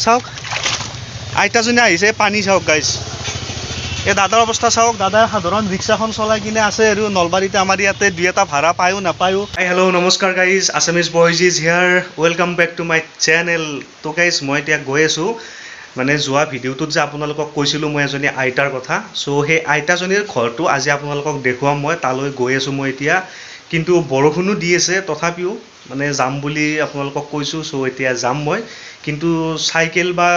চাওক, আইতাজনী আহিছে, পানী চাওক গাইজ। এই দাদাৰ অৱস্থা চাওক। দাদাই সাধাৰণ ৰিক্সাখন চলাই কিনে আছে আৰু নলবাৰীতে আমাৰ ইয়াতে দুই এটা ভাড়া পায়ো নাপায়ো। হাই, হেল্ল', নমস্কাৰ guys, Assamese Boys is here, welcome back to my channel. তো গাইজ, মই এতিয়া গৈ আছোঁ, মানে যোৱা ভিডিঅ'টোত যে আপোনালোকক কৈছিলোঁ মই এজনী আইতাৰ কথা, চ' সেই আইতাজনীৰ ঘৰটো আজি আপোনালোকক দেখুৱাম। মই তালৈ গৈ আছোঁ মই এতিয়া। কিন্তু বৰষুণো দি আছে, তথাপিও মানে যাম বুলি আপোনালোকক কৈছোঁ। চ' এতিয়া যাম মই, কিন্তু চাইকেল বা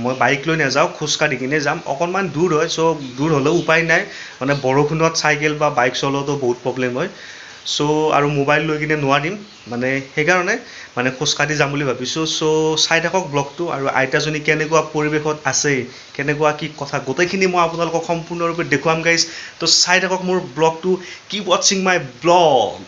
মই বাইক লৈ নাযাওঁ, খোজকাঢ়ি কিনে যাম। অকণমান দূৰ হয়। চ' দূৰ হ'লেও উপায় নাই, মানে বৰষুণত চাইকেল বা বাইক চলোৱাটো বহুত প্ৰব্লেম হয়। চ' আৰু মোবাইল লৈ কিনে নোৱাৰিম, মানে সেইকাৰণে মানে খোজকাঢ়ি যাম বুলি ভাবিছোঁ। চ' চাই থাকক ব্লগটো আৰু আইতাজনী কেনেকুৱা পৰিৱেশত আছে, কেনেকুৱা কি কথা, গোটেইখিনি মই আপোনালোকক সম্পূৰ্ণৰূপে দেখুৱাম গাইজ। তো চাই থাকক মোৰ ব্লগটো। Keep watching my blog.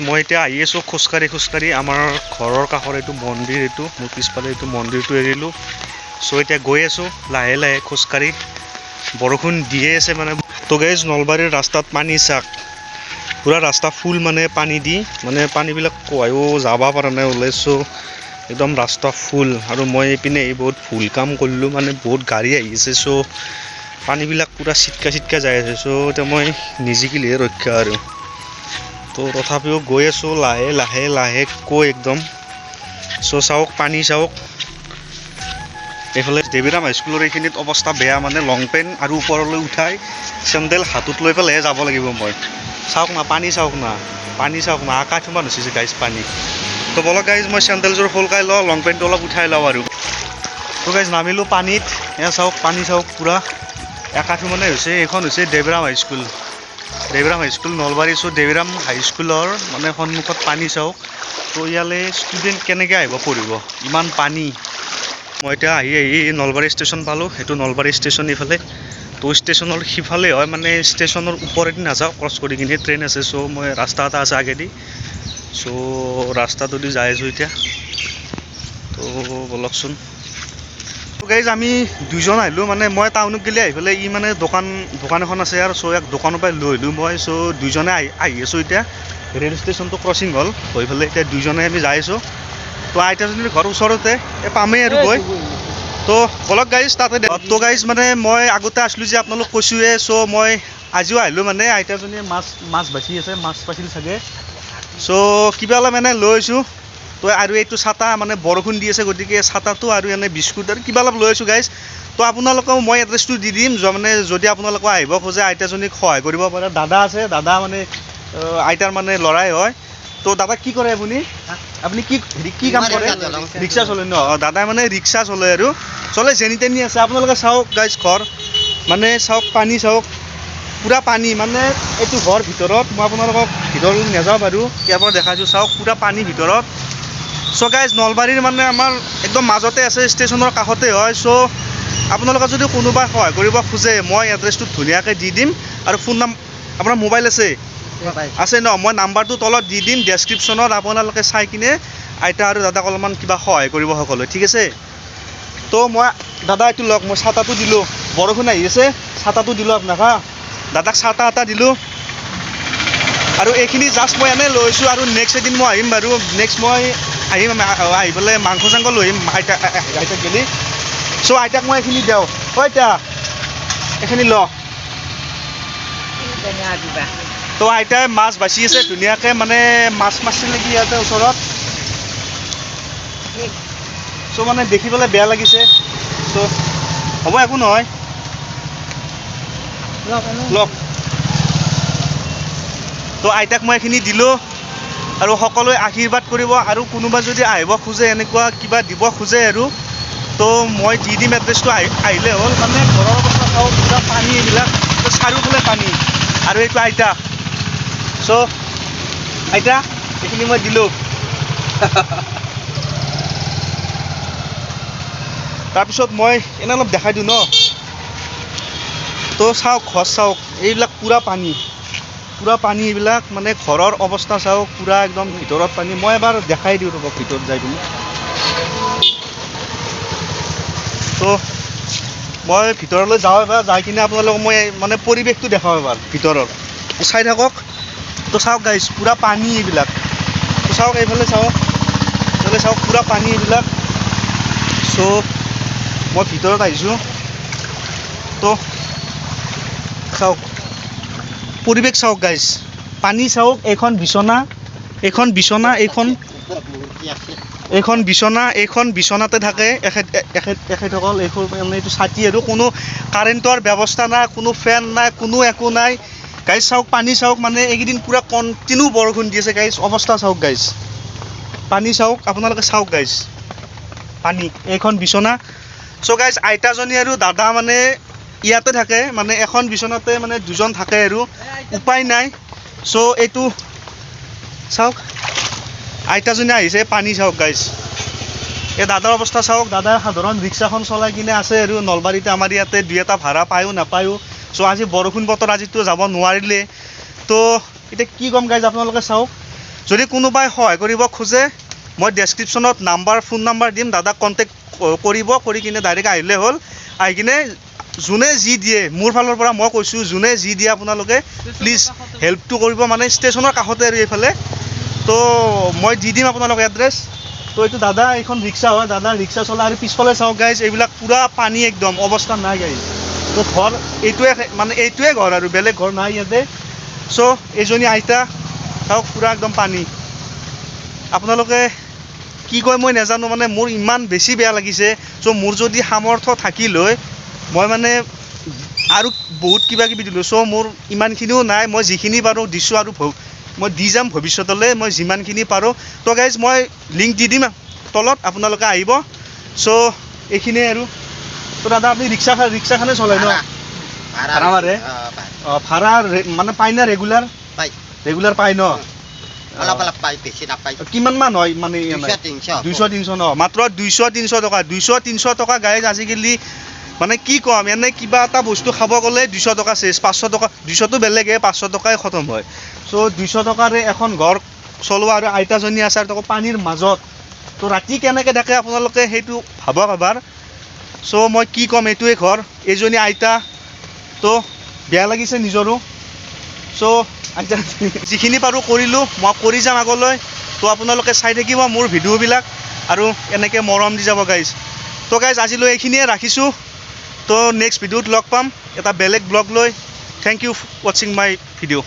মই এতিয়া আহি আছোঁ খোজকাঢ়ি খোজকাঢ়ি। আমাৰ ঘৰৰ কাষৰ এইটো মন্দিৰ, এইটো মোৰ পিছফালে এইটো মন্দিৰটো এৰিলোঁ। চ' এতিয়া গৈ আছোঁ লাহে লাহে খোজকাঢ়ি। বৰষুণ দিয়ে আছে মানে। তো গাইজ, নলবাৰীৰ ৰাস্তাত পানী চাওক, পূৰা ৰাস্তা ফুল, মানে পানী দি মানে পানীবিলাক কোৱায়ো যাব পৰা নাই ওলাই। চ' একদম ৰাস্তা ফুল। আৰু মই এইপিনে আহি বহুত ভুল কাম কৰিলোঁ, মানে বহুত গাড়ী আহিছে। চ' পানীবিলাক পূৰা চিটকা চিটকা যাই আছে। চ' এতিয়া মই নিজিকিলেহে ৰক্ষা আৰু। তো তথাপিও গৈ আছোঁ লাহে লাহে লাহেকৈ একদম। চ' চাওক, পানী চাওক। এইফালে দেৱীৰাম হাইস্কুলৰ এইখিনিত অৱস্থা বেয়া, মানে লং পেণ্ট আৰু ওপৰলৈ উঠাই চেণ্ডেল হাতত লৈ পেলাইহে যাব লাগিব মই। চাওক না, পানী চাওক না, পানী চাওক না, আকাশমান হৈছে গাইজ পানী। তো বলক গাইজ, মই চেণ্ডেলযোৰ সোলকাই লওঁ, লং পেণ্টটো অলপ উঠাই লওঁ আৰু। তো গাইজ, নামিলোঁ পানীত। এয়া চাওক, পানী চাওক, পূৰা একাঠু মানে হৈছে। এইখন হৈছে দেৱীৰাম হাইস্কুল, দেৱীৰাম হাইস্কুল নলবাৰী। চ' দেৱীৰাম হাইস্কুলৰ মানে সন্মুখত পানী চাওক। তো ইয়ালৈ ষ্টুডেণ্ট কেনেকৈ আহিব পঢ়িব, ইমান পানী? মই এতিয়া আহি আহি নলবাৰী ষ্টেচন পালোঁ। সেইটো নলবাৰী ষ্টেচন ইফালে। তো ষ্টেচনৰ সিফালে হয়, মানে ষ্টেচনৰ ওপৰেদি নাযাওঁ, ক্ৰছ কৰি কিনে ট্ৰেইন আছে। চ' মই ৰাস্তা এটা আছে আগেদি, চ' ৰাস্তাটোদি যাই আছোঁ এতিয়া। তো ব'লকচোন। গাইজ, আমি দুজন আহিলোঁ, মানে মই টাউনত গ'লে আহি পেলাই ই মানে দোকান এখন আছে আৰু চ' ইয়াক দোকানৰ পৰাই লৈ আহিলোঁ মই। চ' দুইজনে আহি আহি আছোঁ এতিয়া। ৰেল ষ্টেচনটো ক্ৰচিং হ'ল, হৈ পেলাই এতিয়া দুইজনে আমি যাই আছোঁ। তো আইতাজনীৰ ঘৰ ওচৰতে, এই পামেই আৰু গৈ। তো ব'লক গাইজ, তাতে। তো গাইজ, মানে মই আগতে আছিলোঁ যে আপোনালোক কৈছোঁৱে। চ' মই আজিও আহিলোঁ, মানে আইতাজনীয়ে মাছ মাছ বাচি আছে, মাছ পাইছিল চাগে। চ' কিবা অলপ এনে লৈ আহিছোঁ। তো আৰু এইটো ছাতা, মানে বৰষুণ দি আছে, গতিকে ছাতাটো আৰু এনে বিস্কুট আৰু কিবা অলপ লৈ আহিছোঁ গাইজ। তো আপোনালোকেও মই এড্ৰেছটো দি দিম, মানে যদি আপোনালোকেও আহিব খোজে, আইতাজনীক সহায় কৰিব পাৰে। দাদা আছে, দাদা মানে আইতাৰ মানে ল'ৰাই হয়। তো দাদা, কি কৰে আপুনি? আপুনি কি হেৰি কি কাম কৰে? ৰিক্সা চলে ন? অঁ, দাদাই মানে ৰিক্সা চলে আৰু চলে, যেনি তেনি আছে। আপোনালোকে চাওক গাইজ, ঘৰ মানে চাওক, পানী চাওক, পূৰা পানী। মানে এইটো ঘৰ ভিতৰত, মই আপোনালোকক ভিতৰলৈ নাযাওঁ বাৰু, ইয়াৰ পৰা দেখাইছোঁ। চাওক, পূৰা পানী ভিতৰত। চ' গাইজ, নলবাৰীৰ মানে আমাৰ একদম মাজতে আছে, ষ্টেচনৰ কাষতে হয়। চ' আপোনালোকে যদি কোনোবাই সহায় কৰিব খোজে, মই এড্ৰেছটো ধুনীয়াকৈ দি দিম। আৰু ফোন নাম, আপোনাৰ মোবাইল আছে? আছে ন? মই নাম্বাৰটো তলত দি দিম ডেছক্ৰিপশ্যনত। আপোনালোকে চাই কিনে আইতা আৰু দাদাক অলপমান কিবা সহায় কৰিব সকলোৱে, ঠিক আছে? তো মই দাদা, এইটো লওক, মই ছাতাটো দিলোঁ, বৰষুণ আহি আছে, ছাতাটো দিলোঁ আপোনাক। হা, দাদাক ছাতা এটা দিলোঁ। আৰু এইখিনি জাষ্ট মই এনেই লৈছোঁ আৰু নেক্সট এদিন মই আহিম বাৰু। নেক্সট মই আহিম, আহি পেলাই মাংস চাংস লৈ আহিম আইতাক গেলি। চ' আইতাক মই এইখিনি দিওঁ। অ' আইতা, এইখিনি ল। তো আইতাই মাছ বাচি আছে ধুনীয়াকৈ, মানে মাছ মাৰিছিল নেকি ইয়াতে ওচৰত। চ' মানে দেখি পেলাই বেয়া লাগিছে। চ' হ'ব, একো নহয়, লওক। তো আইতাক মই এইখিনি দিলোঁ আৰু সকলোৱে আশীৰ্বাদ কৰিব। আৰু কোনোবা যদি আহিব খোজে, এনেকুৱা কিবা দিব খোজে আৰু, তো মই দি দিম এড্ৰেছটো, আহিলে হ'ল। মানে ঘৰৰ অৱস্থা চাওক, পূৰা পানী। আৰু এইটো আইতা। চ' আইতা, এইখিনি মই দিলোঁ। তাৰপিছত মই এনে অলপ দেখাই দিওঁ ন। তো চাওক, ঘৰ চাওক, এইবিলাক পূৰা পানী, পূৰা পানী এইবিলাক। মানে ঘৰৰ অৱস্থা চাওক, পূৰা একদম ভিতৰত পানী। মই এবাৰ দেখাই দিওঁ ৰ'ব ভিতৰত যাই পিনে। তো মই ভিতৰলৈ যাওঁ এবাৰ, যাই কিনে আপোনালোকক মই মানে পৰিৱেশটো দেখাওঁ এবাৰ ভিতৰৰ। চাই থাকক। তো চাওক গাইজ, পূৰা পানী এইবিলাক। তো চাওক, এইফালে চাওক, এইফালে চাওক, পূৰা পানী এইবিলাক। চ' মই ভিতৰত আহিছোঁ। তো চাওক, পৰিৱেশ চাওক গাইজ, পানী চাওক। এইখন বিচনা, এইখন বিচনা, এইখন এইখন বিচনা, এইখন বিচনাতে থাকে এখেতসকল। এইখন মানে এইটো ছাতি আৰু কোনো কাৰেণ্টৰ ব্যৱস্থা নাই, কোনো ফেন নাই, কোনো একো নাই। গাইজ চাওক, পানী চাওক। মানে এইকেইদিন পূৰা কণ্টিনিউ বৰষুণ দি আছে গাইজ। অৱস্থা চাওক গাইজ, পানী চাওক, আপোনালোকে চাওক গাইজ, পানী। এইখন বিচনা। চ' গাইজ, আইতাজনী আৰু দাদা মানে ইয়াতে থাকে, মানে এখন বিচনাতে মানে দুজন থাকে আৰু উপায় নাই। চ' এইটো চাওক, আইতাজনী আহিছে। পানী চাওক গাইজ। এই দাদাৰ অৱস্থা চাওক। দাদাই সাধাৰণ ৰিক্সাখন চলাই কিনে আছে আৰু নলবাৰীতে আমাৰ ইয়াতে দুই এটা ভাড়া পায়ো নাপায়ো। চ' আজি বৰষুণ বতৰ, আজিতো যাব নোৱাৰিলে। তো এতিয়া কি ক'ম গাইজ, আপোনালোকে চাওক। যদি কোনোবাই সহায় কৰিব খোজে, মই ডেছক্ৰিপশ্যনত নাম্বাৰ, ফোন নাম্বাৰ দিম। দাদাক কণ্টেক্ট কৰিব, কৰি কিনে ডাইৰেক্ট আহিলে হ'ল। আহি কিনে যোনে যি দিয়ে, মোৰ ফালৰ পৰা মই কৈছোঁ, যোনে যি দিয়ে আপোনালোকে প্লিজ হেল্পটো কৰিব। মানে ষ্টেচনৰ কাষতে আৰু এইফালে। তো মই দি দিম আপোনালোক এড্ৰেছ। তো এইটো দাদা, এইখন ৰিক্সা হয়, দাদা ৰিক্সা চলা। আৰু পিছফালে চাওক গাইজ, এইবিলাক পূৰা পানী, একদম অৱস্থা নাই গাইজ। তো ঘৰ এইটোৱে, মানে এইটোৱে ঘৰ আৰু বেলেগ ঘৰ নাই ইয়াতে। চ' এইজনী আইতা, চাওক, পূৰা একদম পানী। আপোনালোকে কি কয় মই নাজানো, মানে মোৰ ইমান বেছি বেয়া লাগিছে। চ' মোৰ যদি সামৰ্থ্য থাকিল হয়, মই মানে আৰু বহুত কিবা কিবি দিলোঁ। চ' মোৰ ইমানখিনিও নাই, মই যিখিনি পাৰোঁ দিছোঁ আৰু মই দি যাম ভৱিষ্যতলৈ মই যিমানখিনি পাৰোঁ। তো গাইজ, মই লিংক দি দিম তলত, আপোনালোকে আহিব। চ' এইখিনিয়ে আৰু। তো দাদা, আপুনি ৰিক্সাখনে চলায় ন? ভাড়া মাৰে? অঁ, ভাড়া মানে পায় না ৰেগুলাৰ? পায়। ৰেগুলাৰ পায় ন? অলপ অলপ পায়, বেছি নাপায়। কিমান মান হয় মানে? 200 300। 200 300 ন? মাত্ৰ 200 300 টকা, 200 300 টকা গাইজ। আজিকালি মানে কি ক'ম, এনে কিবা এটা বস্তু খাব গ'লে 200 টকা শেষ, 500 টকা, 200টো বেলেগে, 500 টকাই খতম হয়। চ' 200 টকাৰে এখন ঘৰ চলোৱা আৰু আইতাজনী আছে আৰু তাকো পানীৰ মাজত। তো ৰাতি কেনেকৈ থাকে আপোনালোকে সেইটো ভাবক এবাৰ। চ' মই কি ক'ম, এইটোৱে ঘৰ, এইজনী আইতা। তো বেয়া লাগিছে নিজৰো। চ' আইতা, যিখিনি পাৰোঁ কৰিলোঁ, মই কৰি যাম আগলৈ। তো আপোনালোকে চাই থাকিব মোৰ ভিডিঅ'বিলাক আৰু এনেকৈ মৰম দি যাব গাইজ। তো গাইজ, আজিলৈ এইখিনিয়ে ৰাখিছোঁ। তো নেক্সট ভিডিঅ'ত লগ পাম এটা বেলেগ ব্লগ লৈ। Thank you watching my video.